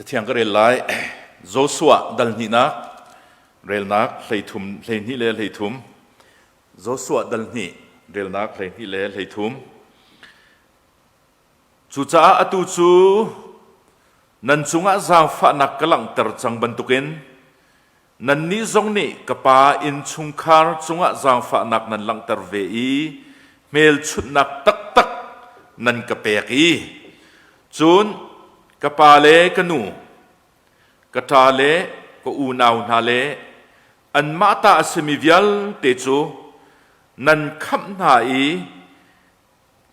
Cathiang ka rel lai. Joshua dal hnihnak relnak 13 12 le 13. Joshua dal hnih relnak 12 le 13. Cucaah atu cu nan cungah zaangfahnak ka langhter cang bantukin nannih zong nih ka pa innchungkhar cungah zaangfahnak nan langhter ve i hmelchunhnak taktak nan ka pek i cun ka pa le ka nu, ka ṭa le ka unau hna le anmah ta a simi vialte cu nan khamh hna i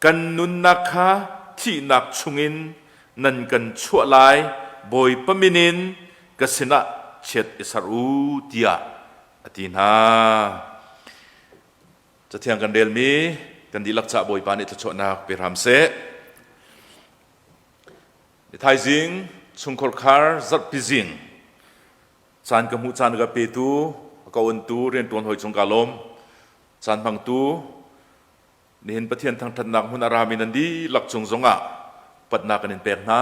kan nunnak kha thihnak chungin nan kan chuah lai, Bawipa min in ka sinah chiat i ser u, tiah a ti hna. Cathiang kan relmi kan dihlak cah Bawipa nih thluachuahnak pe hram seh. Thaizing chungkhar khar zarhpi zing caan ka hmuh caan ka petu a ka ontu riantuan hawi cung ka lawm caan hmangtu nihin Pathian thangthatnak hmun a rami nan dihlak cung zongah patnak kan in pek hna.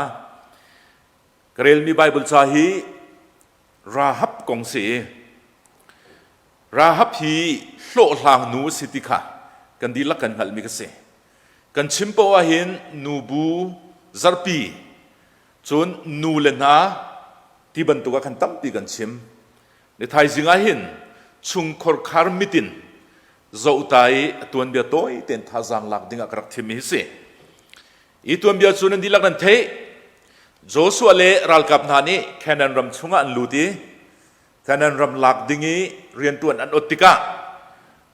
Ka relmi Bible ca hi Rahab kong si. Rahab hi hlawhhlang nu a si ti kha kan dihlak kan hngalhmi ka si. Kan chim paoh ahhin nubu zarhpi cun nu le hna ti bantuk ah khan tampi kan chim. Ni thaizing ah hin chungkhor khar mitin zohta i a tuanbia tawi tein thazaang lak ding ah ka rak thimmi hi si. Hi tuanbia cu nan dihlak nan theih. Joshua le ralkap hna nih Canaan ram chungah an lut i Canaan ram lak ding i rianṭuan an ot tikah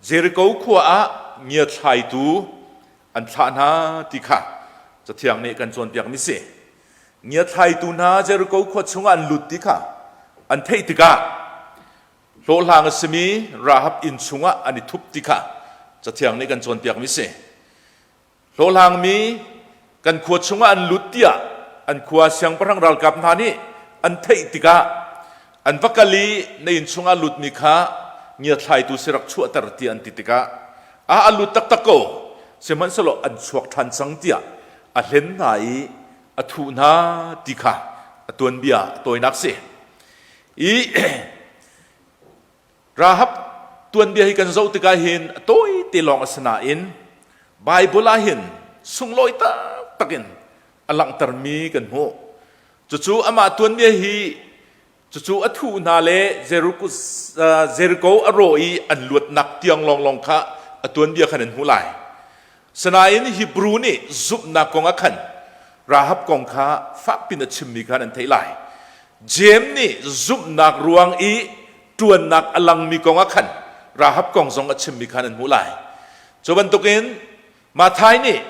Jericho khua ah ngiathlaitu an thlah hna ti kha Cathiang nih kan cawnpiakmi si. Ngiathlaitu hna Jericho khua chungah an lut ti kha an theih tikah hlawhhlang a simi Rahab inn chungah an i thup ti kha Cathiang nih kan cawnpiakmi si. Hlawhhlangmi kan khua chungah an lut tiah an khua siangpahrang ralkap hna nih an theih tikah an va kal i na inn chungah lutmi kha ngiathlaitu si rak chuahter tiah an ti tikah a a lut taktak ko sihmanhsehlaw an chuak ṭhan cang tiah a hlen hna i a thuh hna ti kha a tuanbia a tawinak si. I Rahab tuanbia hi kan zoh tikah hin a tawi te lawng a si nain Bible ah hin sunglawi taktak in a langhtermi kan hmuh. Cucu amah tuanbia hi cucu a thuh hna le Jericho a rawh i an luatnak tiang lawnglawng kha a tuanbia khan an hmuh lai. Sinain Hebrew nih zumhnak kong ah khan Rahab kong kha fakpin a chimmi khan an theih lai. Jeim nih zumhnak ruang i ṭuannak a langmi kong ah khan Rahab kong zong a chimmi khan an hmuh lai. Cu bantukin Matthai nih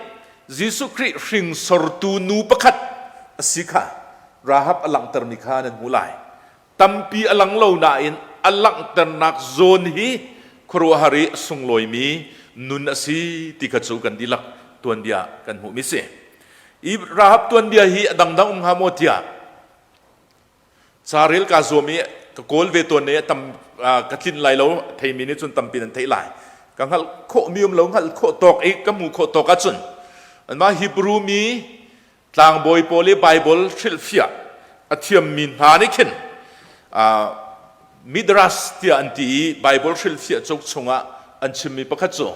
Jesuh Khrih hringsortu nu pakhat a si kha Rahab a langhtermi kha nan hmuh lai. Tampi a lang lo nain a langhternak zawn hi khuaruahhar i a sunglawimi nun a si ti kha cu kan dihlak tuanbia kan hmuhmi si. I Rahab tuanbia hi a dangdang um hnga maw tiah Carel kaa zuam i ka kawl ve tawn i tam ka tlinh lai lo theimi nih cun tampi nan theih lai. Ka hngalh khawhmi um lo hngalh khawh tawk i ka hmuh khawh tawk ahcun anmah Hebrew mi tlangbawi pawl i Bible hrilhfiah a thiammi hna nih khin Midrash tiah an ti i Bible hrilhfiah cauk chungah an chimmi pakhat cu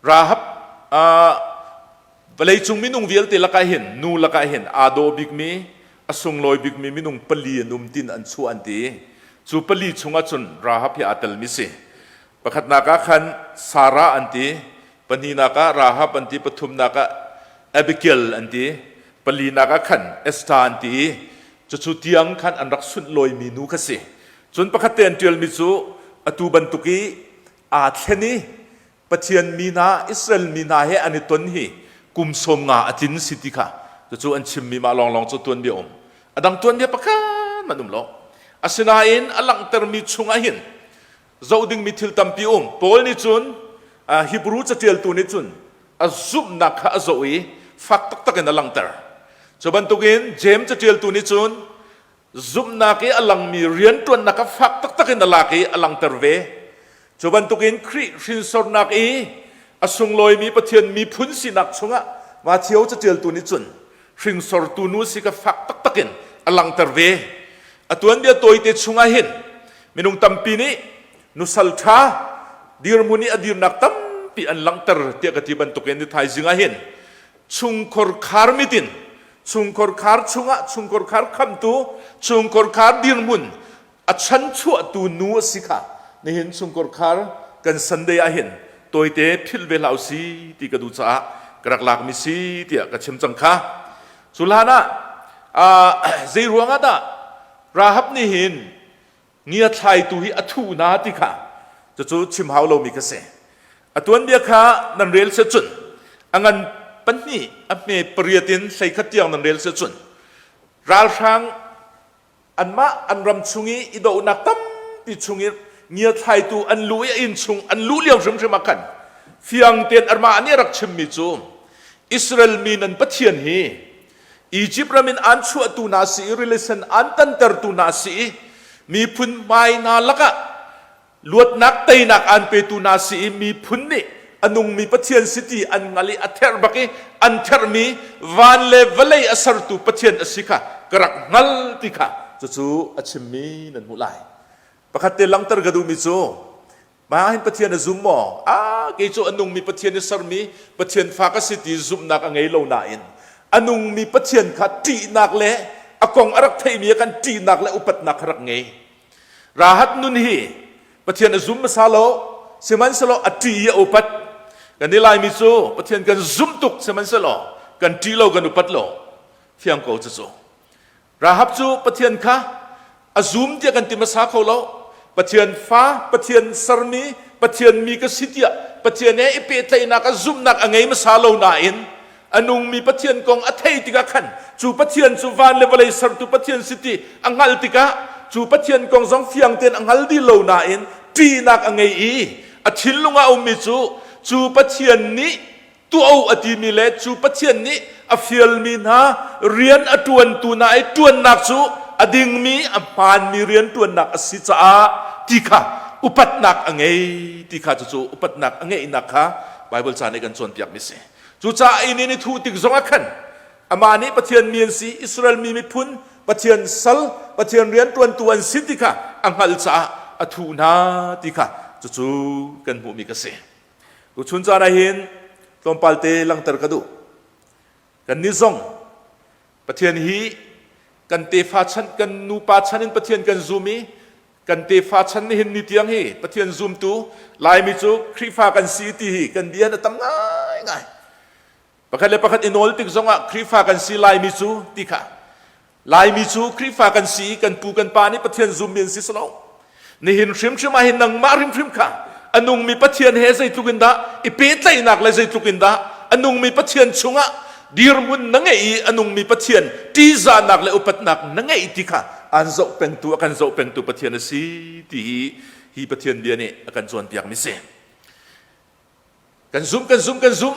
Rahab Vawleicung minung vialte lakah hin nu lakah hin aa dawh bikmi, a sunglawi bikmi minung pali an um tin an chuah an ti. Cu pali chungah cun Rahab hi aa telmi si. Pakhatnak ah khan Sarah an ti, pahnihnak ah Rahab an ti, pathumnak ah Abigail an ti, palinak ah khan Esther an ti i cucu tiang khan an rak sunhlawimi nu kha si. Cun pakhat te an ṭialmi cu atu bantuk i aa thlen i Pathian mi hna Israel mi hna he an i ton hi kum 50 a tlin si ti kha cucu an chimmi mah lawnglawng cu tuanbia um a dang tuanbia pakhat man um lo asinain a langhtermi chungah hin zoh dingmi thil tampi um Paul nih cun Hebrew catialtu nih cun a zumhnak kha a zoh i fak taktak in a langhter cu bantukin James catialtu nih cun Zumhnak i a langmi rianṭuannak kha fak taktak in a lak i a langhter ve. Cu bantukin Khrih hrinsornak i a sunglawimi Pathian miphun sinak chungah Matthew caṭialtu nih cun hringsortu nu si kha fak taktak in a langhter ve. A tuanbia tawite chungah hin minung tampi nih nusal ṭha dirhmun i a dirnak tampi an langhter tiah ka ti bantukin ni thaizing ah hin chungkhar khar mitin chungkhar khar chungah chungkhar khar khamtu chungkhar khar dirhmun a chanchuahtu nu a si kha nihin chungkhar khar kan Sunday ah hin tawite philh ve hlah si ti ka duh caah ka rak lakmi si tiah ka chim cang kha. Cu hlan ah zei ruangah dah Rahab nih hin ngiathlaitu hi a thuh hna ti kha cucu chim hau lomi ka si. A tuanbia kha nan rel se cun a ngan pahnih a hme pariat in 11 tiang nan rel se cun ralhrang anmah an ram chung i i dohnak tampi chung i ngiathlaitu an luh i a inn chung an luh lio hrimhrim ah khan fiang tein anmah nih a rak chimmi cu Israel mi nan Pathian hi Egypt ram in an chuahtu hna si i rilisen an tantertu hna si i miphun hmai hna lakah luatnak teinak an petu hna si i miphun nih a nungmi Pathian si ti an ngal i a therh bak i an therhmi van le vawlei a sertu Pathian a si kha ka rak hngal ti kha cucu a chimmi nan hmuh lai. Pakhat te langhter ka duhmi cu mah hin Pathian a zum maw? Ah, kei cu a nungmi Pathian i sermi Pathian fa ka si ti zumhnak a ngei lo nain a nungmi Pathian kha ṭihnak le a kong a rak theihmi a kan ṭihnak le upatnak kha rak ngei. Rahat nun hi Pathian a zum hmasa lo, sihmanhsehlaw a ṭih i a upat. Kan i Laimi cu Pathian kan zumh tuk, sihmanhsehlaw kan ṭih lo, kan upat lo. Fiang ko cucu. Rahab cu Pathian kha a zum tiah kan ti hmasa kho lo. Pathian fa, Pathian sermi, Pathian mi ka si tiah Pathian he i pehtlaihnak a zumhnak a ngei hmasa lo nain a nungmi Pathian kong a theih tikah khan cu Pathian cu van le vawlei sertu Pathian si ti a hngalh tikah cu Pathian kong zong fiang tein a hngal dih lo nain ṭihnak a ngei i a thinlung ah a ummi cu cu Pathian nih tuah a timi le cu Pathian nih a fialmi hna rian a ṭuantu hna i ṭuannak cu a dingmi a hmaanmi rian ṭuannak a si caah ti kha upatnak a ngei ti kha cucu upatnak a ngeihnak kha Baibal ca nih kan cawnpiakmi si. Cucaah inn in i thuh tik zongah khan amah nih Pathian mi an si, Israel mi miphun, Pathian sal, Pathian rianṭuantu an si ti kha a hngalh caah a thuh hna ti kha cucu kan hmuhmi ka si. Tuchun caan ah hin tlawmpal te langhter ka duh. Kannih zong Pathian hi kan tefa chan, kan nupa chan in Pathian kan zum i kan tefa chan nihin ni tiang hi Pathian zumtu Laimi cu Khrihfa kan si ti hi kan bia a tam ngaingai. Pakhat le pakhat i nawl tik zongah Khrihfa kan si Laimi cu ti kha Laimi cu Khrihfa kan si kan pu kan pa nih Pathian zummi an si silo. Nihin hrimhrim ah hin nangmah hrimhrim kha a nungmi Pathian he zeitluk in dah i pehtlaihnak le zeitluk in dah a nungmi Pathian chungah dirhmun na ngeih i a nungmi Pathian ṭihzahnak le upatnak na ngeih ti kha aan zoh pengtu a kan zoh pengtu Pathian a si ti hi hi Pathian bia nih a kan cawnpiakmi si. Kan zumh kan zumh kan zumh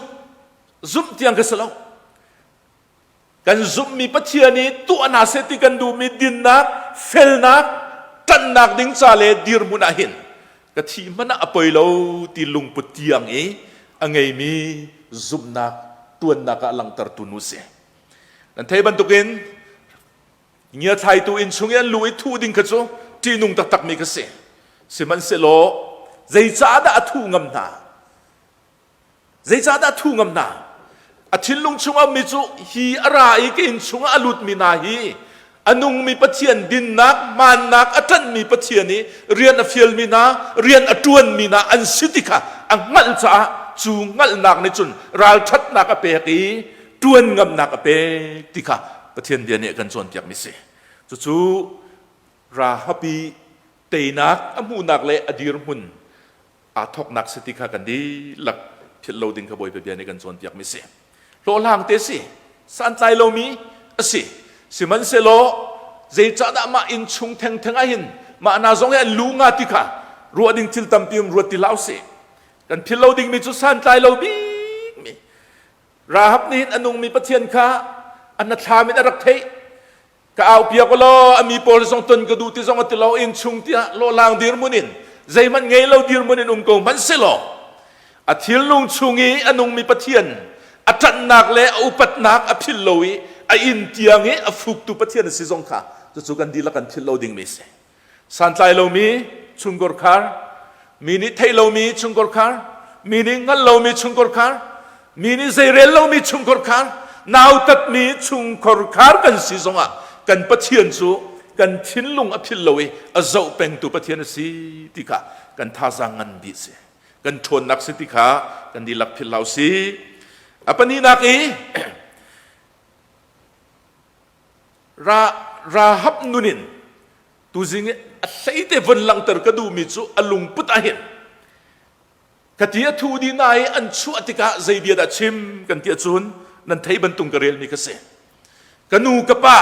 zumh tiang ka si lo. Kan zumhmi Pathian i tuah hna seh ti kan duhmi dinnak, felnak, ṭanhnak ding ca le dirhmun ah hin ka thih hmanh ah a poi lo ti lungput tiang i a ngeimi zumhnak tuannak ah langhtertu nu si. Nan thei bantukin ngiathlaitu inn chung i an lu i thuh ding kha cu ṭihnung taktakmi kha si. Sihmanhsehlaw zeicahdah a thuh ngam hna? Zeicahdah thu ngam hna? A thinlung chungah mi cu hi a ra i ka inn chungah a lutmi hna hi a nungmi Pathian dinnak, hmaannak a ṭanhmi Pathian i rian a fialmi hna, rian a ṭuanmi hna an si ti kha a hngalh caah cu hngalhnak nih cun ralṭhatnak a pek i ṭuan ngamnak a pek ti kha Pathian bia nih a kan cawnpiakmi si. Cucu Rahab i teinak a hmuhnak le a dirhmun aa thawknak si ti kha kan dihlak philh lo ding kha Bawipa bia nih kan cawnpiakmi si. Hlawhhlang te si, santlai lomi a si. Sihmanhsehlaw zeicahdah mah inn chung thengtheng ah hin mah hna zong hi an lu nga ti kha ruah ding thil tampi um ruat ti hlah usih. Kan philh lo dingmi cu santlai lo bikmi Rahab nih hin a nungmi Pathian kha a hnathlam in a rak theih. Ka aupiak law a mi pawl zong ton ka duh ti zong a ti lo inn chung tiah lawlang dirhmun in zeihmanh ngei lo dirhmun in um ko hmanh selaw a thilnung chung i a nungmi Pathian a ṭanhnak le a upatnak a philh lo i. a inn tiang i a fuktu Pathian a si zong kha cucu kan dihlak kan philh lo dingmi a si. Santlai lomi chungkhar khar, mi nih theih lomi chungkhar khar, mi nih hngalh lomi chungkhar khar, mi nih zeirel lomi chungkhar khar, nautatmi chungkhar khar kan si zongah kan Pathian cu kan thinlung a philh lo i a zoh pengtu Pathian a si ti kha kan thazaang ngan bik a si. Kan ṭhawnnak si ti kha kan dihlak philh hlah usih. A pahnihnak i Rahab nun in tuzing i a hleite von langhter ka duhmi cu a lungput ah hin ka ti a thu dih na i an chuah tikah zei bia dah chim kan ti ahcun nan thei bantung ka relmi ka si. Ka nu ka pa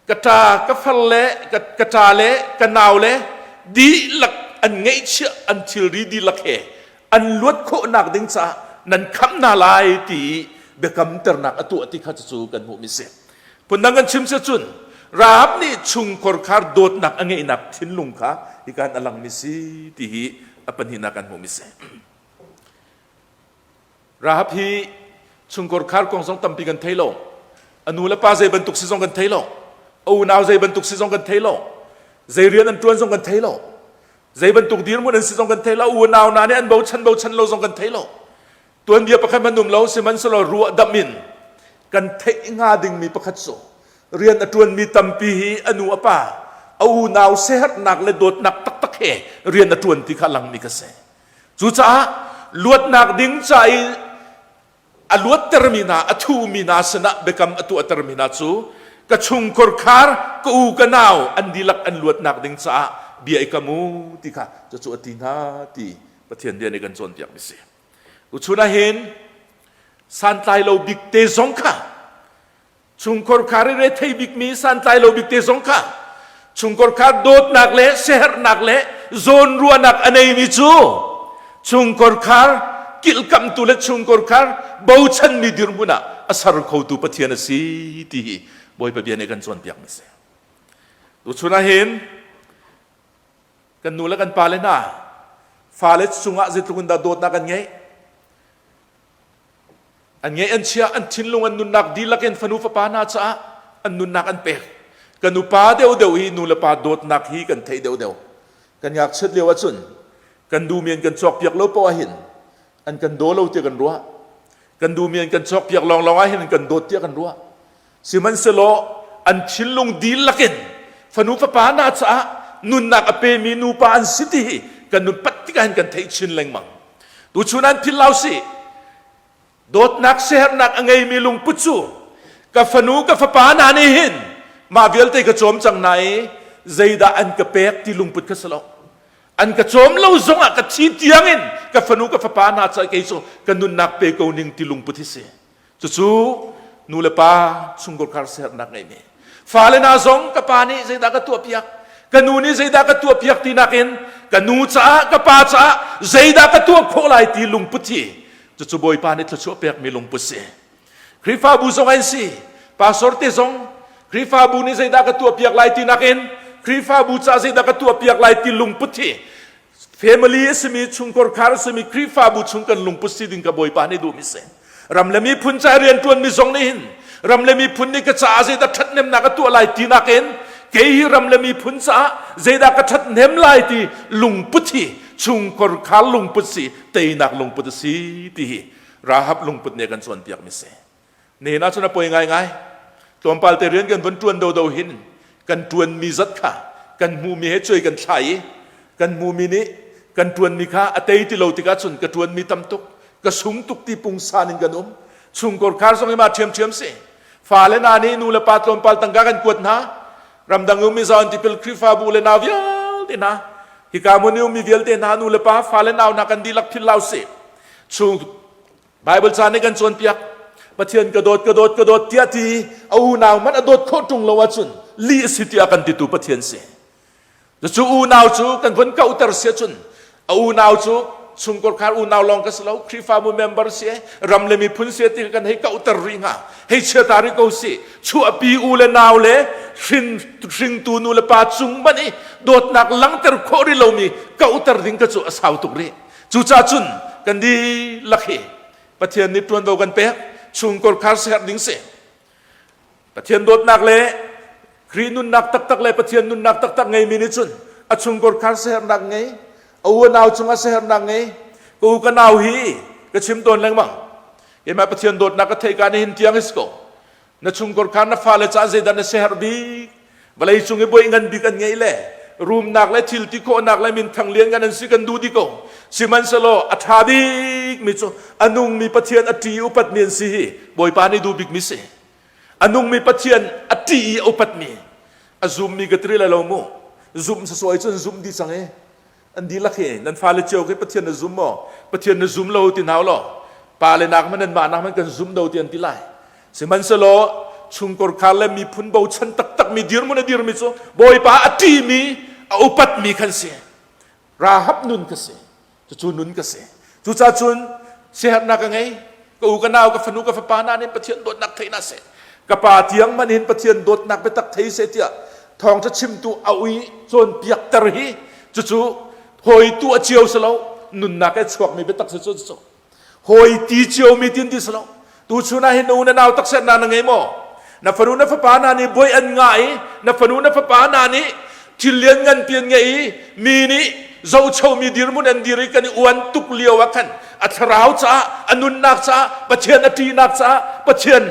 ka ṭa ka far le ka ṭa le ka nau le dihlak an ngeihchiah an thilri dihlak he an luat khawhnak ding caah nan khamh hna lai ti biakamternak a tuah ti kha cucu kan hmuhmi si. Phundang kan chim si cun Rahab nih chungkhar khar dawtnak a ngeihnak thinlung kha hikan a langmi si ti hi a pahnihnak kan hmuhmi si. Rahab hi chungkhar khar kong zong tampi kan thei lo. A nu le pa zei bantuk si zong kan thei lo. A unau zei bantuk si zong kan thei lo. Zei rian an ṭuan zong kan thei lo. Zei bantuk dirhmun an si zong kan thei lo. Unau hna nih an bochan bochan lo zong kan thei lo. Tuanbia pakhat hmanh um lo sihmanhsehlaw ruah dam in kan theih hnga dingmi pakhat cu rian a ṭuanmi tampi hi a nu a pa a unau siaherhnak le dawtnak taktak he rian a ṭuan ti kha a langmi ka si. Cucaah luatnak ding ca i a luattermi hna, a thumi hna sinah biakam a tuahtermi hna cu ka chungkhar khar, ka u ka nau an dihlak an luatnak ding caah bia i kam u ti kha cucu a ti hna ti Pathian bia nih kan cawnpiakmi si. Tuchun ah hin santlai lo bik te zong kha Chungkhar khar i rethei bikmi santlai lo bik te zong kha chungkhar khar dawtnak le siaherhnak le zawnruahnak a neimi cu chungkhar khar kilhkamhtu le chungkhar khar bochanmi dirhmun ah a ser khotu Pathian a si ti hi Bawipa bia nih kan cawnpiakmi a si. Tuchun ah hin kan nu le kan pale hna fale cungah zeitluk in dah dawtnak an ngeih An ngeih an chia an thinlung an nunnak dihlak in fanu fapa hna caah an nunnak an pek. Kan upa deuhdeuh hi nu le pa dawtnak hi kan theih deuhdeuh. Kan ngakchiat lio ahcun kan duhmi an kan cawkpiak lo poah hin an kan daw lo tiah kan ruah. Kan duhmi an kan cawkpiak lawnglawng ah hin an kan dawt tiah kan ruah. Sihmanhsehlaw an thinlung dihlak in fanu fapa hna caah nunnak a pemi nupa an si ti hi kan nun pat tikah hin kan theih chin lengmang. Tuchun an philh lo si. Dawtnak siaherhnak a ngeimi lungput cu ka fanu ka fapa hna nih hin mah vialte ka cawm cang na i zeidah an ka pek ti lungput kha si lo. An ka cawm lo zongah ka thi tiangin ka fanu ka fapa hna caah kei cu ka nunnak pe ko ning ti lungput hi si. Cucu nu le pa chungkhar siaherhnak ngeimi. Fale hna zong ka pa nih zeidah ka tuahpiak, ka nu nih zeidah ka tuahpiak ti nakin ka nu caah ka pa caah zeidah ka tuah khawh lai ti lungput hi cucu Bawipa nih thluachuah pekmi lungput si. Khrihfabu zong an si, pastor te zong Khrihfabu nih zeidah ka tuahpiak lai ti nakin Khrihfabu caah zeidah ka tuahpiak lai ti lungput hi Family a simi chungkhar khar a simi Khrihfabu chung kan lungput si ding ka Bawipa nih duhmi si. Ram le miphun ca rianṭuanmi zong nih hin ram le miphun nih ka caah zeidah ṭhathnemnak a tuah lai ti nakin kei hi ram le miphun caah zeidah ka ṭhathnem lai ti lungput hi chungkhar khar lungput si teinak lungput a si ti hi Rahab lungput nih a kan cawnpiakmi si. Nihin ahcun a poi ngaingai. Tlawmpal te rian kan vun ṭuan dodo hin kan ṭuanmi zat kha kan hmuhmi he cuai kan thlai i kan hmuhmi nih kan ṭuanmi kha a tei ti lo tikah cun ka ṭuanmi tam tuk ka sung tuk ti pungsan in kan um chungkhar khar zong hi ma ṭhiamṭhiam si fale hna nih nu le pa tlawmpal tangka kan kuat hna ramdang ummi zawn tipil Khrihfabu le nau vialte hna hika hmun i ummi vialte hna nu le pa fale nau hna kan dihlak philh lo sih chung Bible ca nih kan cawnpiak Pathian ka dawt ka dawt ka dawt tiah ti a unau man a dawt khawh ṭung lo ahcun lih a si tiah kan titu Pathian si. Cucu unau cu kan von kauhter si ahcun a unau cu chungkhar khar unau lawng ka si lo Khrihfabu member si ram le miphun si ti kan hei kauhter rih hnga hei chiata rih ko si chuahpi u le nau le hrin hringtu nu le pa cung man i dawtnak langter khawh rih lomi kauhter ding ka cu a sau tuk rih Cucaah cun kan dihlak hi Pathian nih ṭuanvo kan pek chungkhar khar serh ding si. Pathian dawtnak le Khrih nunnak taktak le Pathian nunnak taktak ngeimi nih cun a chungkor khar siaherhnak ngei, a u a nau cungah siaherhnak ngei. Ka u ka nau hi ka chim tawn lengmang. Keimah Pathian dawtnak ka theih ka nihin tiang is ko. Na chungkor khar na fale caah zeidah na siaherh bik? Vawlei cung i bawi ngan bik an ngeih le rumnak le thil ti khawhnak le minthang lian ngan an si kan duh dih ko. Sihmanhsehlaw a ṭha bikmi cu a nungmi Pathian a ṭih i upatmi an si hi Bawipa nih duh bikmi si. A nungmi Pathian a ṭih i a upatmi a zummi ka tiri lai lo mu. Zumh sasawh cun zumh dih cang i an dihlak hi nan fale cio khi Pathian na zum maw? Pathian na zum lo ti hna law pa le nak hmanh nan mah nak hmanh kan zum do ti an ti lai. Sihmanhsehlaw chungkor khar le miphun bochan taktakmi dirhmun a dirmi cu Bawipa a ṭihmi a upatmi khan si. Rahab nun ka si. Cucu nun ka si. Cucaah cun siaherhnak ka ngei. Ka u ka nau ka fanu ka fapa hna nih Pathian dawtnak thei hna seh. Ka pa tiang man hin Pathian dawtnak biatak thei seh tiah thawngṭha chimtu a ui cawnpiakter hi cucu hawi tu a cio si lo nunnak he chuakmi biatak si cu cucu hawi ti ciomi tin ti si lo tuchun ah hin na u na nau taksetnak na ngei maw na fanu na fapa hna nih buai an ngah i na fanu na fapa hna nih thil lian ngan pi an ngei i mi nih zohchomi dirhmun an dir i kan i uan tuk lio ah khan a thlarau caah a nunnak caah Pathian a ṭihnak caah Pathian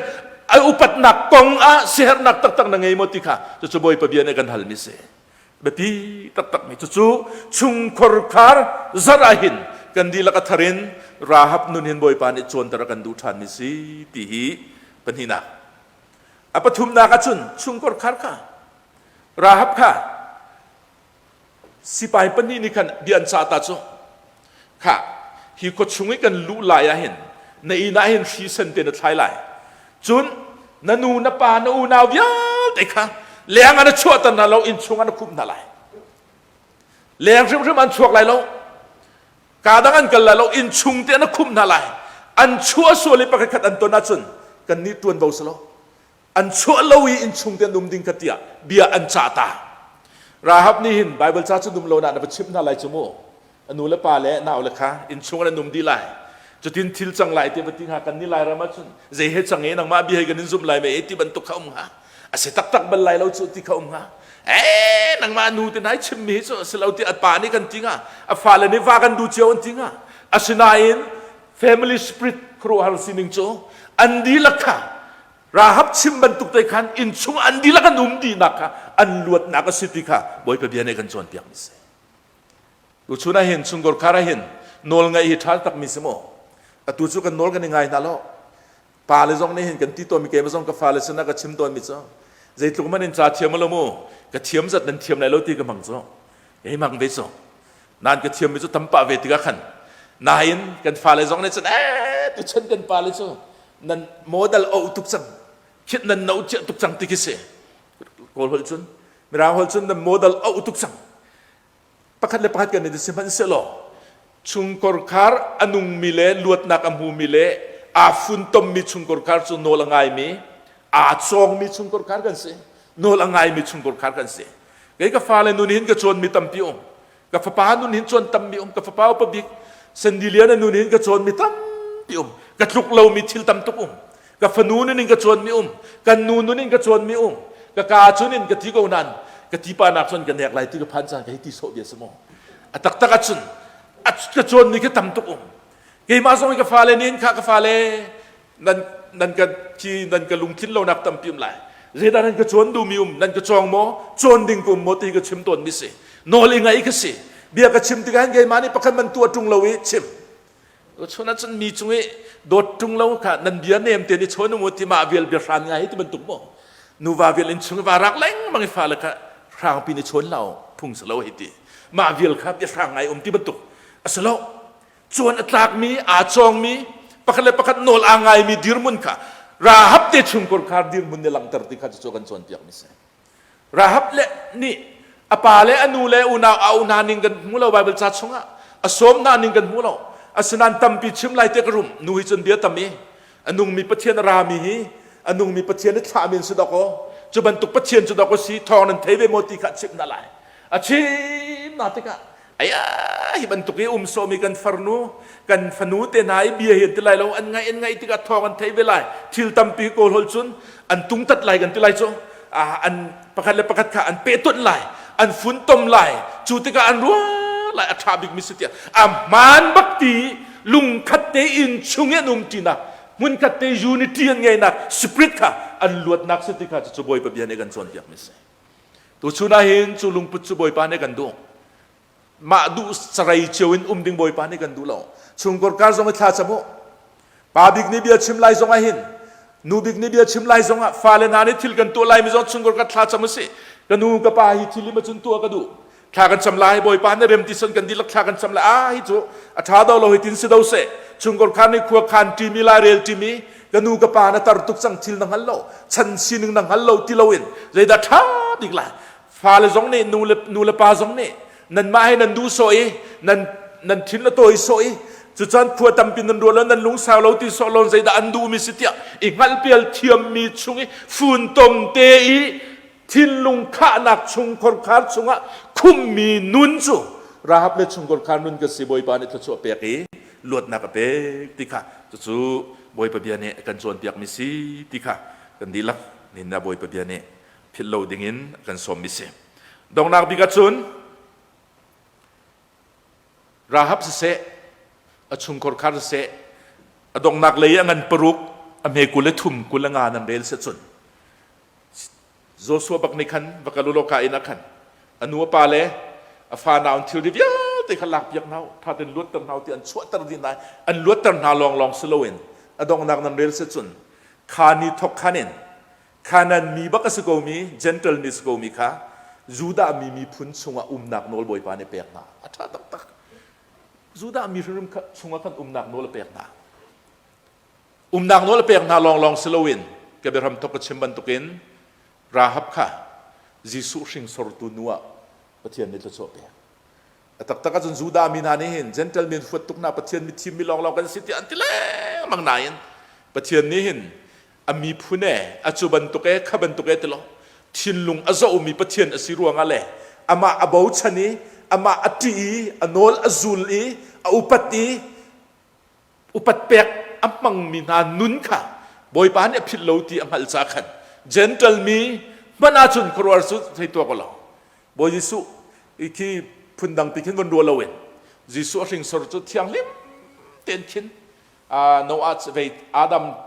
a upatnak kong ah siaherhnak taktak na ngei maw ti kha cucu Bawipa bia nih kan halmi si biapi taktakmi cucu chungkhor khar zarh ah hin kan dihlak a thar in Rahab nun hin Bawipa nih cawnter a kan duh ṭhanmi si ti hi pahnihnak a pathumnak ahcun chungkhor khar kha Rahab kha sipai pahnih nih khan bia an cah ta cu kha hi khua chung i kan luh lai ah hin na inn ah hin hri sen te na thlai lai cun na nu na pa na unau vialte kha leng ah na chuahter hna lo inn chung ah na khumh hna lai leng hrimhrim an chuak lai lo ka dang an kal lai lo inn chung te na khumh hna lai an chuah sual i pakhat khat an ton ahcun kan nih ṭuanvo si lo an chuah lo i inn chung te an um ding kha tiah bia an cah ta Rahab nih hin Bible ca cu dum lo na na va chimh hna lai cu mu a nu le pa le nau le kha inn chung an um dih lai cutin thil cang lai ti va ti hnga kan ni lai ram ahcun zei he cang e nangmah bia he kan in zumh lai mei ti bantuk kha um hnga a si taktak bal lai lo cu ti kha um hnga ee nangmah nu te nai chim mi cu si lo ti a pa nih kan ti hnga a fale nih va kan du cio an ti hnga asinain family spirit khuaruahhar sining cu an dihlak kha Rahab chim bantuk te khan inn chung an dihlak an um dihnak kha an luatnak a si ti kha Bawipa bia nih kan cawnpiak mi si. Tuchun ah hin chungkhar khar ah hin nawl ngaih hi ṭha takmi si maw? Atu cu kan nawl kan i ngai hna lo. Pa le zong nih hin kan ti tawnmi keimah zong ka fale sinah ka chim tawnmi cu zeitluk man in ca thiam lo mu ka thiam zat nan thiam lai lo ti ka hmang cu hei hmang ve cu nan ka thiammi cu tam pah ve tikah khan nain kan fale zong nih cun ee tuchan kan pale cu nan model o tuk cang khit nan no cia tuk cang ti khi si kawl holh cun mirang holh cun nan model o tuk cang pakhat le pakhat kan i sihmanhsehlaw chungkhar khar a nungmi le luatnak a hmumi le aa funtommi chungkhar khar cu nawl a ngaimi aa cawngmi chungkhar khar kan si nawl a ngaimi chungkhar khar kan si kei ka fale nun hin ka cawnmi tampi um ka fapa nun hin cawn tammi um ka fapa upa bik Sandilian nun hin ka cawnmi tampi um ka tluk lomi thil tam tuk um ka fanu nun in ka cawnmi um kan nu nun in ka cawnmi um ka ka cun in ka ti ko nan ka ti pa nak cun ka nek lai ti ka phan caan ka hi ti sawh bia si maw a taktak ahcun ka cawnmi khi tam tuk um keimah zong ka fale nin kha ka fale nan nan ka khi nan ka lungthin lonak tampi um lai zeidah nan ka cawn duhmi um nan ka cawng maw cawn ding ka um maw ti ka chim tawn mi si nawl i ngaih ka si bia ka chim tikah hin keimah nih pakhat man tuah ṭung lo i chim Chun ahcun mi cung i dawt ṭung lo kha nan bia nem te ni chawn mu ti mah vial bia hran ngai ti bantuk maw nuva vial in chung va rak lengmang i fale kha hrangpi ni chawn lo phung si lo hei ti mah vial kha bia hrang ngai um ti bantuk a si lo cuan a tlakmi aa cawngmi pakhat le pakhat nawl aa ngaimi dirhmun kha Rahab te chungkur khar dirhmun nih langhter ti kha cu kan cawnpiak mi si Rahab le nih a pa le a nu le unau a u hna ning kan hmu lo Bible ca chungah a sawm hna ning kan hmu lo asinain tampi chim lai te ka rum nu hi cun bia tam i a nungmi Pathian a rami hi a nungmi Pathian a thlahmi an si dok aw cu bantuk Pathian cu dok a si thawng nan thei ve maw ti kha chimh hna lai a chim na tikah Aya hi bantuk i um sawmi kan farnu kan fanu te hna i bia hi an ti lai lo an ngaih an ngaih tikah thawng an theih ve lai thil tampi kawl hol cun an tungtat lai kan ti lai cu an pakhat le pakhat kha an pehtonh lai an funtom lai cu tikah an ruah lai a ṭha bikmi si tiah a hmaan bak ti lungkhat te inn chung i an um ṭinak hmunkhat te unity an ngeihnak spirit kha an luatnak si ti kha cucu Bawipa bia nih kan cawnpiakmi si. Tuchun ah hin cu lungput cu Bawipa nih kan duh. Mah duh sarei cio in um ding Bawipa nih kan duh lo. Chungkor kar zong i thla cam u. Pa bik nih bia chim lai zong ah hin nu bik nih bia chim lai zong ah fale hna nih thil kan tuah lai mi zong chungkor kar thla cam u sih. Ka nu ka pa hi thil im cun tuah ka duh. Thla kan cam lai Bawipa nih rem ti son kan dihlak thla kan cam lai. Ah hi cu a ṭha do lo hi tin si do seh. Chungkor kar nih khua khan ṭimi lai rel ṭimi ka nu ka pa na tar tuk cang thil na hngal lo chan sining na hngal lo ti loin zeidah ṭha bik lai fale zong nih nu le nu le pa zong nih nanmah he nan duh sawh i nan nan thin a tawi sawh i cucaan khua tampi nan ruah lo nan lungsau lo ti sawh lo zeidah an duhmi si tiah i hngalhpial thiammi chung i funtom te i thinlung khahnak chung khorkhar chungah khummi nun cu Rahab le chungkhar nun ka si Bawipa nih thluachuah pek i luatnak a pek ti kha cucu Bawipa bia nih a kan cawnpiakmi si ti kha kan dihlak nihin ah Bawipa bia nih philh lo dingin a kan sawmmi si. Donghnak bik ahcun Rahab siseh a chungkhar khar siseh a donghnak lei a ngan paruk a hme 23 25 nan rel si cun Joshua bak nih khan va kal u law ka inn ah khan a nu a pa le a fa nau an thilri vialte kha lakpiak hna u ṭha tein luatter hna u ti an chuahter dih hna an luatter hna lawnglawng si loin a donghnak nan rel si cun kha ni thawk khan in Canaan mi bak a si komi Gentile mi si komi kha Judah mi miphun chungah umnak nawl Bawipa nih pek hna a ṭha taktak Judah mi hrimhrim chungah khan umnak nawl a pek hna Umnak nawl a pek hna lawnglawng si loin ka biahram thawk ka chim bantukin Rahab kha Jesuh hringsortu nu ah Pathian nih thluachuah pek. A taktak ahcun Judah mi hna nih hin Gentile mi an huat tuk hna Pathian mi thimmi lawnglawng kan si tiah an ti lengmang nain Pathian nih hin a miphun e a cu bantuk e kha bantuk e ti lo thinlung a zohmi Pathian a si ruangah le amah a bochan i amah a ṭih i a nawl a zul i a upat i upat pek a hmangmi hna nun kha Bawipa nih a philh lo ti a hngalh caah khan Gentle mi hmanh ahcun khuaruahhar cu thei tuah ko lo. Bawi Jesuh khi phundang ti khin von ruah loin Jesuh a hringsor cu thianghlim tein khin Noah vei Adam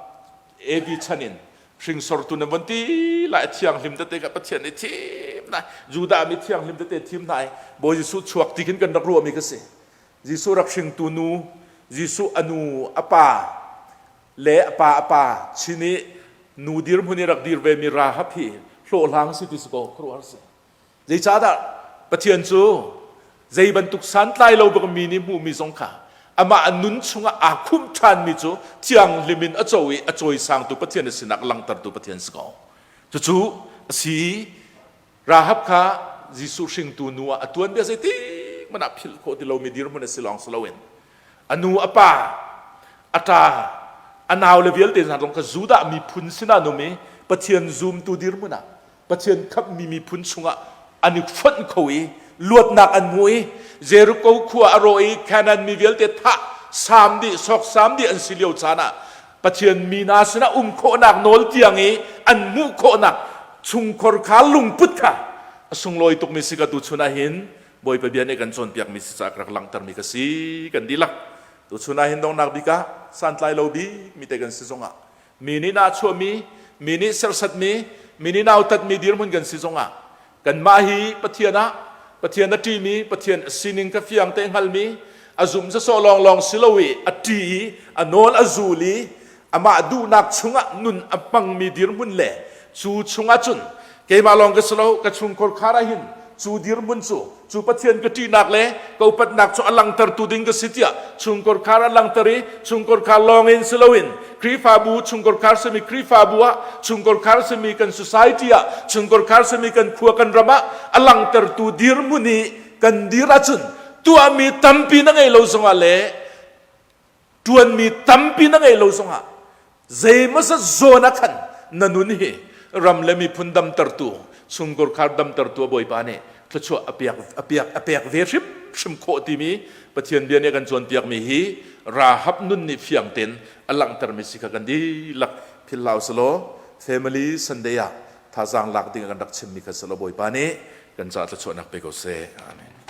Evi chan in hringsortu nan von ti lai thianghlim tete kha Pathian nih thim hna Judah mi thianghlim tete thim hna i Bawi Jesuh chuak ti khin kan rak ruahmi ka si. Jesuh rak hringtu nu, Jesuh a nu, a pa le a pa a pa chin i nu dirhmun i rak dir vemi Rahab hi hlawhhlang si ti si kaw khuaruahhar si. Zeicahdah Pathian cu zei bantuk santlai lo bak mi nih hmuhmi zong kha amah a nun chungah aa khumh ṭhanmi cu thianghlim in a co i a cawisangtu Pathian a sinak langhtertu Pathian si ko. Cucu a si Rahab kha Jesuh hringtu nu ah a tuanbia zeitik hmanh ah philh khawh ti lomi dirhmun a si lawng si loin a nu a pa a ṭa a nau le vialte hna zong kha Judah miphun sinah an um i Pathian zumtu dirhmun ah Pathian khamhmi miphun chungah an i fonh kho i luatnak an hmu i Jericho khua a rawh i Canaan mi vialte thah saam dih sawksam dih an si lio caan ah Pathian mi hna sinah um khawhnak nawl tiang i an hmuh khawhnak chungkhor kha lungput kha a sunglawi tukmi si ka tuchun ah hin Bawipa bia nih kan cawnpiakmi si caah ka rak langhtermi ka si kan dihlak tuchun ah hin donghnak bik ah santlai lo bik mi te kan si zongah mi nih nahchuahmi mi nih serhsatmi mi nih nautatmi dirhmun kan si zongah Kanmah hi Pathian ah Pathian a ṭihmi, Pathian a sining kha fiang te hngalmi, a zum sawsawh lawnglawng si lo i a ṭih i a nawl a zul i amah duhnak chungah nun a hmangmi dirhmun le cu chungah cun keimah lawng ka si lo, ka chungkhar khar ah hin cu dirhmun cu cu Pathian ka ṭihnak le ka upatnak cu a langhtertu ding ka si tiah chungkhar khar a langhter i chungkhar khar lawng in si loin Khrihfabu chungkhar khar simi Khrihfabu ah chungkhar khar simi kan society ah chungkhar khar simi kan khua kan ram ah a langhtertu dirhmun i kan dir ahcun tuahmi tampi na ngei lo zongah le ṭuanmi tampi na ngei lo zongah zeimawzat zawn ah khan na nun hi ram le miphun damtertu chungkhar khar damtertu a Bawipa nih thluachuah a piak a piak a pek ve hrim. hrimhrim khawh timi Pathian bia nih a kan cawnpiakmi hi Rahab nun nih fiang tein a langhtermi si kha kan dihlak philh hlah usih Family Sunday ah thazaang lak ding a kan rak chimmi kha si law Bawipa nih kan caah thluachuahnak pe ko seh. Amen.